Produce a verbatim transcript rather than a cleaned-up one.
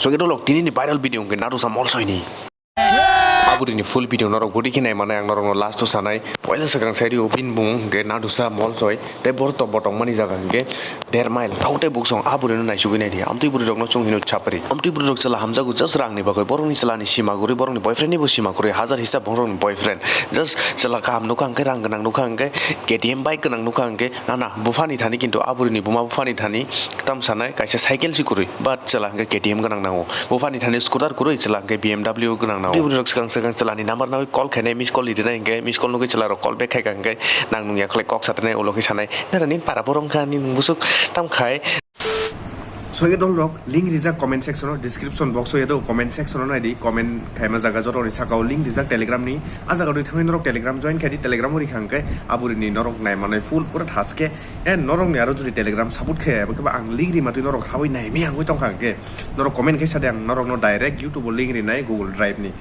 Soke dolok tini ni viral video hwnkhe Nadusa Molsoi ni. Aburi ni full video norok budi khe nai manai ang norok no last o sanai. Poila swkang sai rio bini bung hwnkhe Nadusa Molsoi. Tei borok to botong mani jaga hwnkhe der mile. Thaute buksong aburi no naisugwi nai di. Amtwi buri rok no chung hino chapri. Amtwi buri rok chwla hamjago just rang ni bagwi. Borok ni chwla ni sima guri, borok ni boyfriend ni bo sima guri. Hajar hisab borok ni boyfriend. Just chwla kaham nukha hwnkhe, rang gwnang nukha hwnkhe, K T M bike gwnang nukha hwnkhe, na, na, buphani thani kintu aburi ni buma buphani thani tam sanai kaisa cycle si kwrwi, but chwla hwnkhe K T M gwnang nango. Buphani thani scooter kwrwi, chwla hwnkhe B M W gwnang nango. Bini rok swkang swkang chwla ni number nangwi call khainai, miss call rinai hwnkhe, miss call nugwi chwla rok call back khaikha hwnkhe, nang nung ya khlai kok satanai ulo khe sanai, "Nara nini para borok wngkha, nini busuk tam khai." Soke dol rok, link rijak comment section o, description box o ya do, comment section o nai di, comment khaima jaga joto ni saka o link rijak Telegram ni, a jaga doi thangwi norok Telegram join khai di, Telegram o rikha hwnkhe aburi ni norok nai manai full pura thaske, and norok ni aro jodi Telegram support khai abo khe ba ang link rima twi norok habwi nai mi ang wi tongkha hwnkhe, norok comment khai sa de ang norok no direct YouTube o link rinai Google Drive ni.